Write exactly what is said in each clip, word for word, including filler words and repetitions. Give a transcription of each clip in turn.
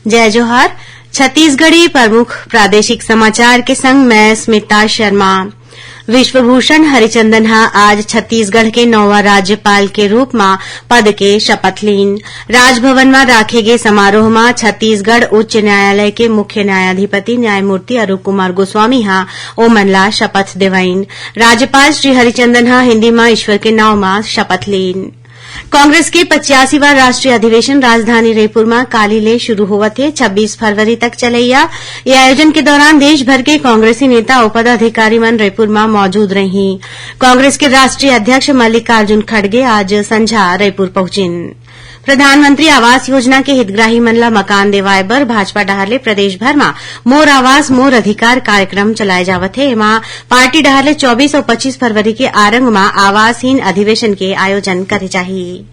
जय जोहार। छत्तीसगढ़ी प्रमुख प्रादेशिक समाचार के संग मैं स्मिता शर्मा। विश्वभूषण हरिचंदन ह आज छत्तीसगढ़ के नौवा राज्यपाल के रूप म पद के शपथ लीन। राजभवन म राखे गे समारोह म छत्तीसगढ़ उच्च न्यायालय के मुख्य न्यायाधिपति न्यायमूर्ति अरूप कुमार गोस्वामी ह ओमन ला शपथ देवाइन। राज्यपाल श्री हरिचंदन ह हिंदी म ईश्वर के नांव म शपथ लीन। कांग्रेस के पचासीवां राष्ट्रीय अधिवेशन राजधानी रईपुर म काली ले शुरू होवत हे, छब्बीस फरवरी तक चलइया ये आयोजन के दौरान देश भर के कांग्रेसी नेता अउ पदाधिकारी मन रईपुर म मौजूद रही। कांग्रेस के राष्ट्रीय अध्यक्ष मल्लिकार्जुन खड़गे आज संझा रईपुर पहुंचिन। प्रधानमंत्री आवास योजना के हितग्राही मन ल मकान देवाय बर भाजपा डहार ले प्रदेश भर म मोर आवास मोर अधिकार कार्यक्रम चलाए जावत हे। एमा पार्टी डहार ले चौबीस अउ पच्चीस फरवरी के आरंग म आवासहीन अधिवेशन के आयोजन करे जाही।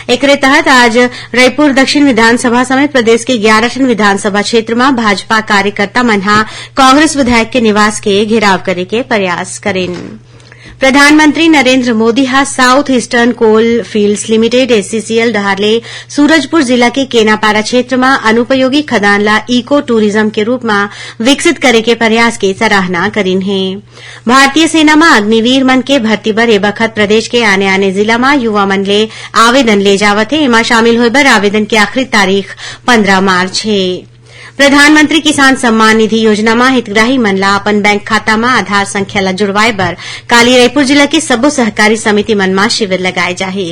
एकरे तहत आज रईपुर दक्षिण विधानसभा समेत प्रदेश के ग्यारह ठन विधानसभा क्षेत्र म भाजपा कार्यकर्ता मन ह कांग्रेस विधायक के निवास के घेराव करे के प्रयास करेन। प्रधानमंत्री नरेंद्र मोदी ह साउथ ईस्टर्न कोल फील्ड्स लिमिटेड, एससीसीएल, डहार ले सूरजपुर जिला के केनापारा क्षेत्र म अनुपयोगी खदान ला इको टूरिज्म के रूप म विकसित करे के प्रयास के सराहना करिन हे। भारतीय सेना म अग्निवीर मन के भर्ती बर ए बखत प्रदेश के आने-आने जिला म युवा मन ले आवेदन ले जावत हे। एमा शामिल होय बर आवेदन के आखिरी तारीख पंद्रह मार्च हे। प्रधानमंत्री किसान सम्मान निधि योजना म हितग्राही मन ला अपन बैंक खाता म आधार संख्या ला जुड़वाए बर काली रईपुर जिला के सब्बो सहकारी समिति मन म शिविर लगाए जाही।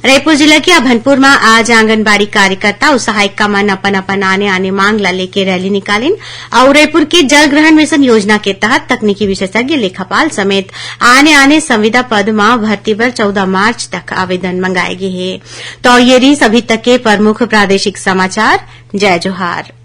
रईपुर जिला के अभनपुर म आज आंगनबाड़ी कार्यकर्ता अउ सहायिका मन अपन-अपन आने-आने मांग ला लेके रैली निकालिन अउ रईपुर के जल ग्रहण मिशन योजना के तहत तकनीकी विशेषज्ञ, लेखापाल समेत आने-आने संविदा पद म भर्ती बर चौदह मार्च तक आवेदन मंगाए गे हे। तो ये रहिस अभी तक के प्रमुख प्रादेशिक समाचार। जय जोहार।